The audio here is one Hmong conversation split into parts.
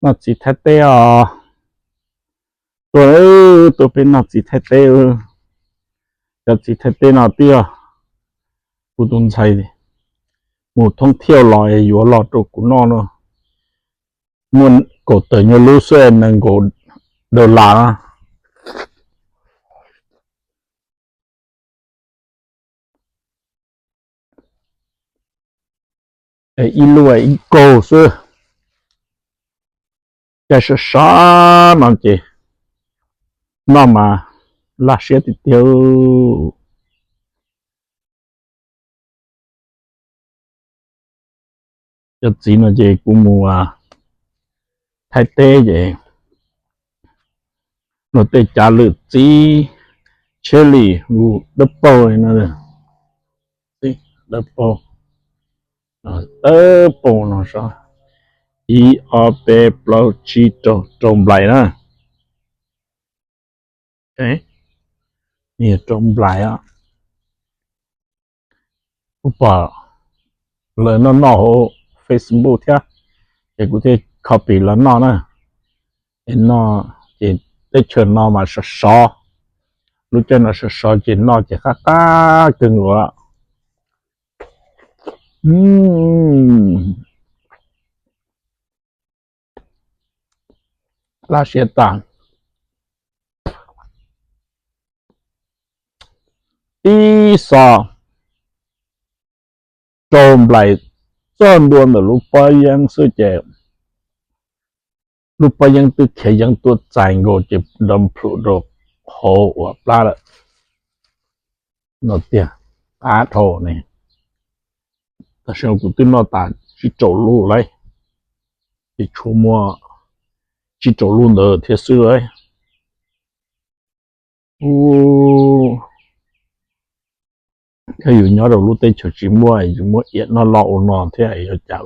Noj txiv Thaib teb os. Tuaj, tuaj peb noj txiv Thaib teb. Cov txiv Thaib teb no twb yog kuv tus ntxhais mus thoob thiaj los yuav los rau kuv noj no. Muaj kaum tawm nyuag lub xwb, nees nkaum dollar na. Ib lub ib kaug xwb. Caij sov sov no ces noj mas laj siab tiag tiag. Cov txiv no ces kuv mus Thaib teb ces luag tej cav lwm txiv, tsheb lis hu dawb paug li no, dawb paug, dawb paug no, ib ob peb plaub tsib rau, rau nplais na. Yog rau nplais os. Kuv pom lawv noj noj hauv Facebook thiab, ces kuv thiaj copy los noj na. Es noj ces teb chaws no mas sov sov, lub caij no sov sov ces noj ces qab qab kawg nkaus. Laj siab tas. Ib xo rau nplais txog ntua ntawm lub pob yeeb xwb ces lub pob yeeb twb khiav yeeb tuaj txais nkaus ces nrov plhum rau hauv uas plab lawm no tiag. Qab dhau ne. Tam sim no kuv twb noj tas tsib rau lub lawm, ces tshuav muaj tsib rau lub ntawd thiab xwb lawm. Ub, yog yus nyob rau lub teb chaws tsis muaj, yus muab iav noj loj ua no thiab yuav cas.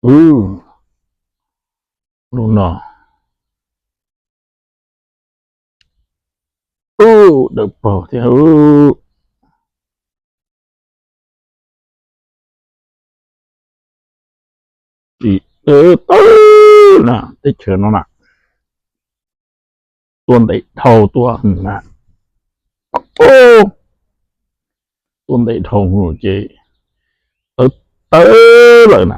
Ub, lub no, ub, dawb paug thiab. Tsis tawv na, teb chaws no na, tuaj ntev dhau tuaj na, tuaj ntev dhau ces tawv tawv lawm na,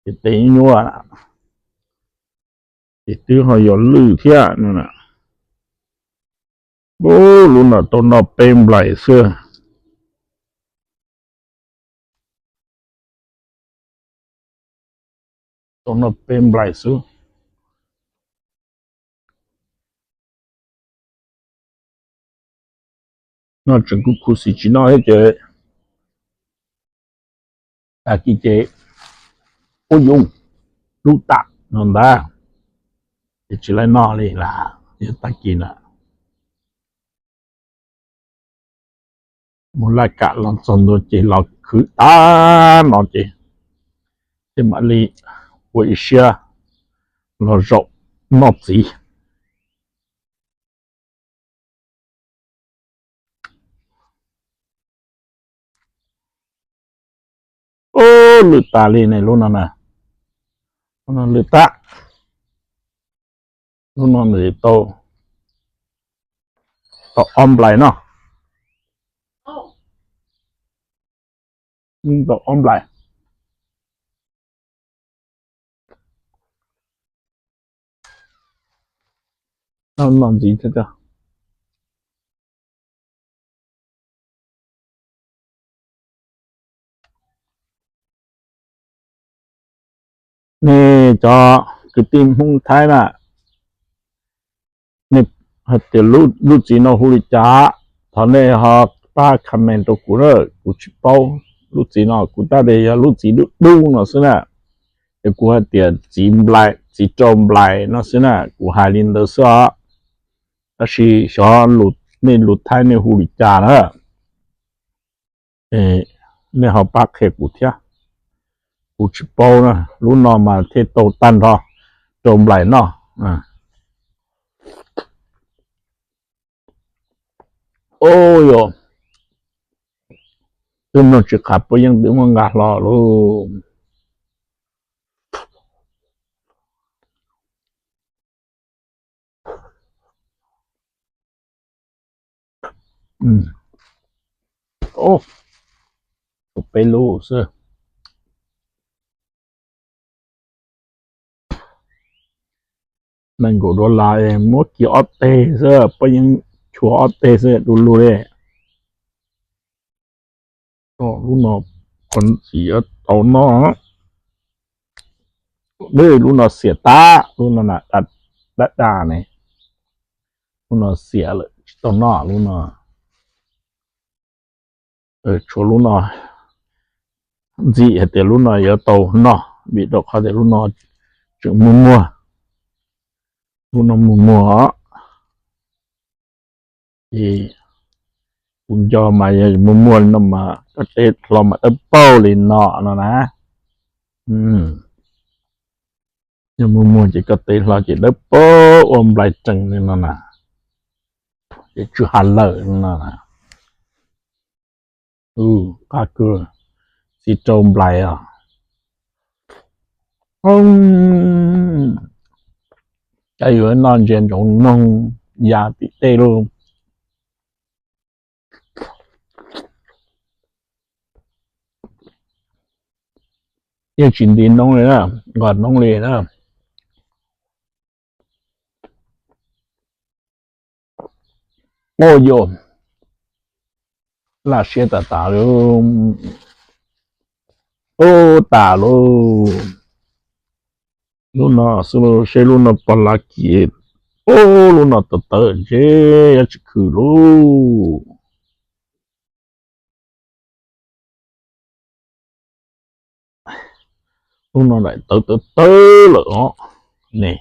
ces teb nyuaj na, ces twb ho yuav lwj thiab no. Ub, lub no tau noj peb nplais xwb. Tau noj peb nplais xwb. Noj tseem kuj khuv xim tsis noj thiab ces tag kis ces ub yuj lub tam no ntag, ces tsis laib noj li lawm, yog tag kis na. Mus laj kam los txog ntua ces los khwv tag no ces, ces mam li ua ib siab los zaum noj txiv. Ub, lwj tas li ne lub no na. Lub no lwj tag. Lub no nws tau, tau ob nplais no. Tau ob nplais. Noj ntxiv thiab. Nej cov kwv tij Hmoob Thaib na, nej hais tias lub txiv no hu li cas, thov nej ho pab comment rau kuv na, kuv tsis paub. Lub txiv no kuv tab tias yog lub txiv dub dub no xwb na, es kuv hais tias txiv nplais, txiv rau nplais no xwb na, kuv hais li ntawd xwb os. Tab sis xyov nej lus Thaib nej hu li cas na, nej ho pab qhia kuv thiab. Kuv tsis paub na, lub no mas thiaj tau tag nrho rau nplais noj. Ub, yog Twb mloog tsis qab puab yeej twb muab nqa hlo lauj. Peb lub xwb. Nees nkaum dollar muab kiag ob teg xwb, puab yeej tshuav ob teg xwb du lug li. Lub no, txiv yuav tau noj. Lub no xiam tag, lub no na, daj daj ne. Lub no xiam lawm tsis tau noj lub no. Tshuav lub no, ntxim hais tias lub no yuav tau noj vim rau qhov tias lub no tseem muag muag. Lub no muag muag os. Ces kuv nco mas yog muag muag li no mas koj teb hlo mas dawb paug li no no na. Yog muag muag ces koj teb hlo ces dawb paug ua nplai rees li no na. Ces tsw ha lawm no na. Qab kawg, txiv rau nplai os. Cov yuav noj ntsia ntsoov noog ya tim tej lauj. Yeej tsis nti noob li na, nqos noob li na. Ua yog laj siab tas tas li. Ub, tas lauj. Lub no xwb, seb lub no pog lab kis. Ub, lub no tawv tawv ntshe yuav tsis khwm lauj. Lub no daim tawv tawv tawv lawm os ne.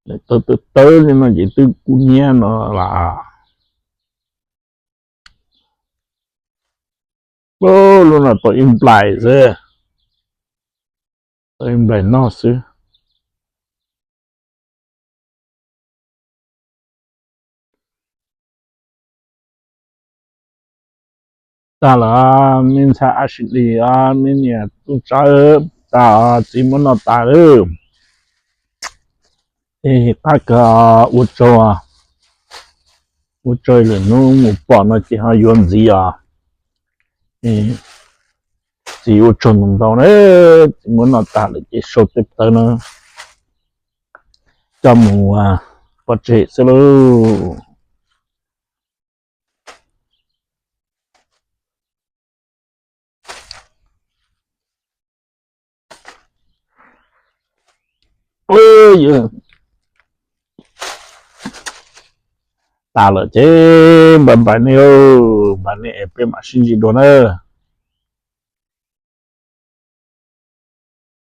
Daim tawv tawv tawv li no ces twb kub hnyiab no las. Lub no tau ib nplais xwb, tau ib nplais noj xwb. Tag lawm, me ntxhais Ashley, me niam Tub Tsawb, tag, txiv muab noj tas lawm. Qab kawg, ua tsaug, ua tsaug lwm hnub mus pom no ces ho yuav ntxiv os. Txiv ua tsaug ntau ntau na, txiv muab noj tas lawm ces sau tej tawv no coj mus pov tseg xwb lauj. Tas lawm ces npaj npaj nej, npaj nej es peb mam sib ntsib dua na.